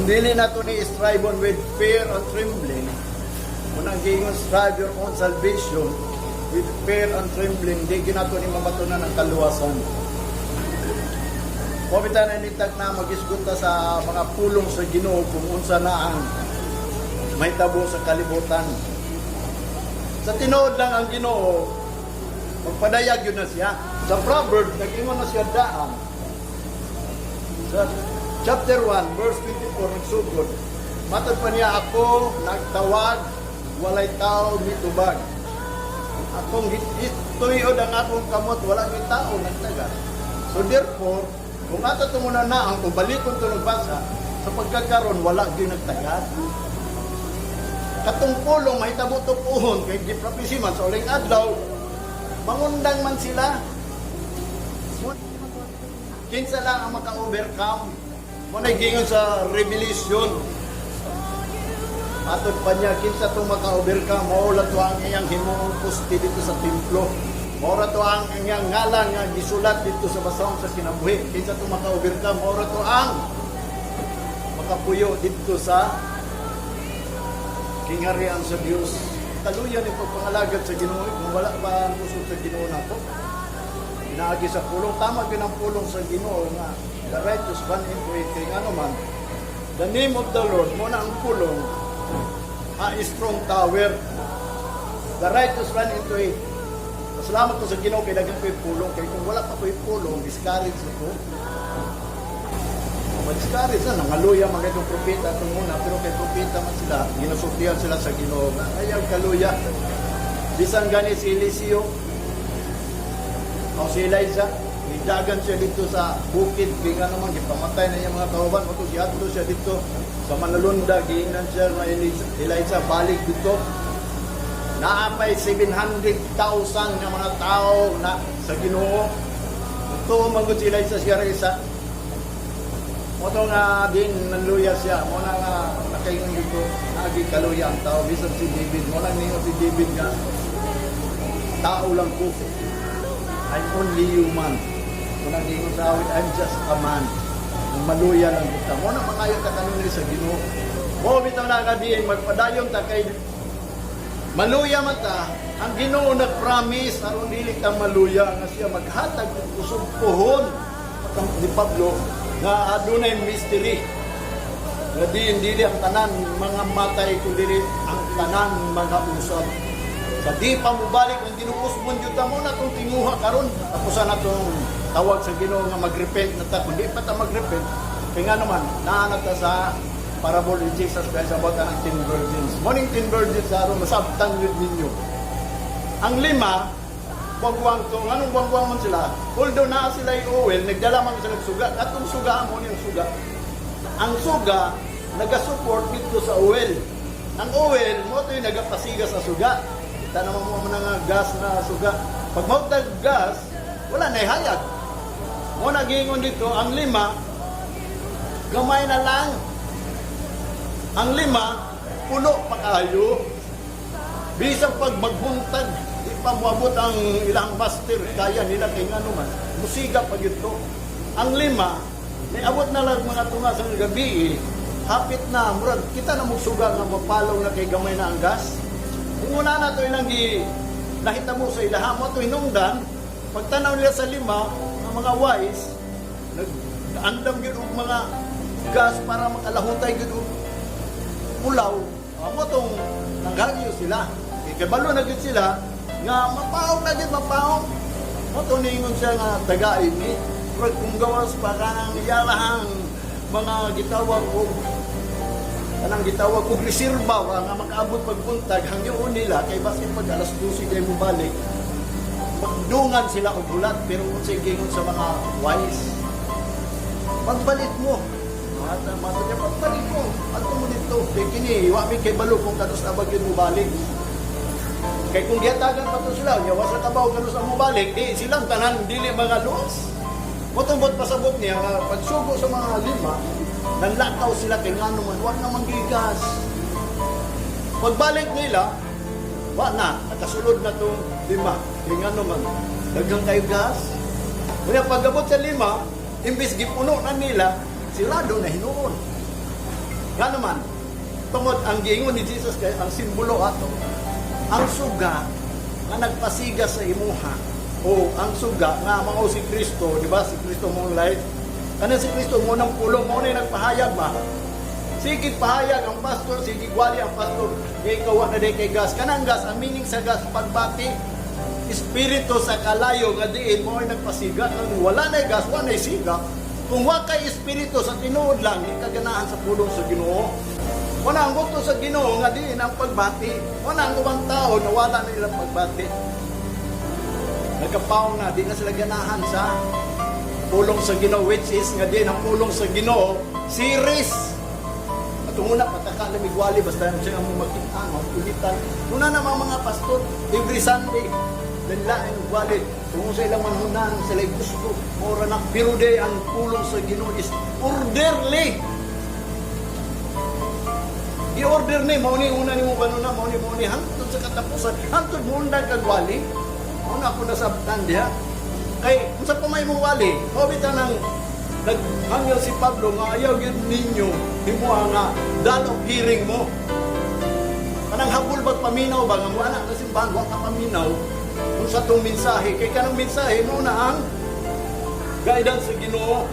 Kung dili nato ni strive on with fear and trembling, kung ang giingon, "Strive your own salvation with fear and trembling," di ginato ni mabatunan ang kaluwasan. Mao bitaw na nitag na magisgot ta sa mga pulong sa Ginoo kung unsa na ang mahitabo sa kalibutan. Sa tinuod lang, ang Ginoo magpadayag yun na siya. Sa Proverb, nag-ingon na siya daan. Sa chapter 1, verse 24, nagsugod. Matod pa niya, "Ako nagtawag, walay tao mitubag. Akong ituyod ang akong kamot, wala ni tao nagtaga." So therefore, kung ato ito muna na ang kung balikon ito nagbasa, sa pagkakaroon, wala gyud nagtagad. Katong pulong mahitabo to puhon kay gipropesy man sa uling adlaw, mangundang man sila. Kinsa lang ang maka-overcome? Mo na gingon sa Revelation. Matod pa niya, kinsa itong maka-overcome, mao to ang iyang himuong poste dito sa templo. Mao to ang iyang ngalan nga gisulat dito sa basahon sa kinabuhi. Kinsa itong maka-overcome, mao to ang makapuyo dito sa kingharian sa Dios. Kaluyan ni pagpangalagad sa Ginoo kung wala pa ang kusog sa Ginoo nato. Pinaagi sa pulong, tama gyud ang pulong sa Ginoo nga the righteous run into it, kay ngano man the name of the Lord mo na ang pulong, a strong tower. The righteous run into it. Salamat ko sa Ginoo kay daghan ko'y pulong, kay kung wala pa ko'y pulong, discourage ako. Ma-discourage na, nangaluya mga itong propeta itong una, pero kay propeta man sila, ginasultihan sila sa Ginoo. Ayaw kaluya. Bisan gani si Eliseo, o si Elijah, nidagan siya dito sa bukid, kaya nga naman, gipamatay na niya mga kauban, mo giadto siya dito sa Manalunda, giingnan siya nga Elijah, balik dito. Naapay 700,000 nga mga tao na sa Ginoo. Ito man gud si Elijah, siya ra isa. Mo to nga din nanluya siya, mo na nga nakaingon dito, naagi kaluya ang tao bisan si David. Mo na ningon si David nga tao lang ko. I'm only human. Mo na ningon sa awit, "I'm just a man." Maluya lang kita. Mo na mangayo ta kanunay sa Ginoo. Mo bitaw na ka diin magpadayon ta kay maluya man ta. Ang Ginoo nag-promise aron dili ta maluya nga siya maghatag og kusog puhon ni Pablo nga adunay mystery nga diin dili ang tanan mga matay kun dili ang tanan mga usab sa di pa mobalik ang Ginoo. Kusgon jud ta mo na tong tinguha karon, tapusan na tong tawag sa Ginoo nga magrepent na ta. Kun di pa ta magrepent, kay nga naman naa na ta sa parable ni Jesus Christ about ang 10 virgins. Morning 10 virgins, aron masabtan yun ninyo. Ang lima, buwang to, anong buwang man sila? Although naa sila yung oil, nagdala man sila ng suga. Atong suga mo niyang suga. Ang suga, naga-support dito sa oil. Ang oil, mo ito yung nagapasiga sa suga. Kita naman mo nga gas na suga. Pag mautag gas, wala na hayag. Mo nagingon dito, ang lima, gamay na lang. Ang lima, puno pa kayo. Bisag pag magbuntag, di pa moabot ang ilang master, kaya nila kay ngano man, musiga pa gyud to. Ang lima, may abot na lang mga tunga sa gabi, eh, hapit na, murag, kita na suga nga mapalaw na kay gamay na ang gas. Kung una na to ilang gi, nahitabo sa ilaha mo to hinungdan, pagtanaw nila sa lima, ang mga wise, nag-andam gyud og mga gas para makalahutay gyud og pulaw, amo tong nanghagyo sila. Kay kabalo na gyud sila nga mapaong na gyud mapaong. Mo to ningon siya nga tagain ni. Murag kung gawas pa kanang iyalahang mga gitawag og kanang gitawag og reserba ba nga makaabot pagbuntag, hangyoon nila kay basin pag alas 12 kay mo balik, magdungan sila og hulat. Pero kung sa gingon sa mga wise, "Pagbalik mo," mata mata niya, "pagbalik mo, adto mo dito kay kini wa mi kay balo kung kanus na gyud mo balik." Kay kung gihatagan pa to sila nya wa sa kabaw kanus mo balik, di silang tanan dili mga luwas mo. Tungkol pasabot niya nga pagsugo sa mga lima, nanlakaw sila kay ngano man wa na gigas. Pagbalik nila, wa na, nakasulod na tong lima kay ngano man daghan kayo gas. Kaya pagabot sa lima, imbis gipuno na nila, sirado na hinuon. Nga naman, tungod ang giingon ni Jesus kay ang simbolo ato, ang suga nga nagpasiga sa imuha o ang suga nga mao si Kristo, di ba? Si Kristo mao ang light. Kana si Kristo mao nang pulong, mao na nagpahayag ba? Sige pahayag ang pastor, sige gwali ang pastor, kay ikaw na day kay gas. Kanang gas, ang meaning sa gas, pagbati, espiritu sa kalayo nga diin mao ay nagpasiga. Kung wala na gas, wala na siga. Kung wa kay espiritu sa tinuod lang, di ka ganahan sa pulong sa Ginoo. Wala ang gusto sa Ginoo nga diin ang pagbati. Wala ang ubang tao na wala na ilang pagbati. Nagkapaw na, di na sila ganahan sa pulong sa Ginoo, which is nga diin ang pulong sa Ginoo series. At una, pataka na migwali, basta yung siya mong makita, magulitan. Una naman mga pastor, every Sunday, lain gwali. Kung sa ilang manhunan, sila gusto, mora na. Pero day, ang pulong sa Ginoo is orderly. I-order ni, mao ni una nimo kanuna, mao ni, hangtod sa katapusan, hangtod mo undang kagwali. Mao na ako nasabtan diha. Kay, unsa pa may mong wali, mao bitaw nang naghangyo si Pablo nga ayaw gyud ninyo himuha nga dull of hearing mo. Kanang habol bag paminaw ba nga wala ka simbahan, wa ka paminaw kung sa tong mensahe, kay kanang mensahe mo na ang guidance sa Ginoo.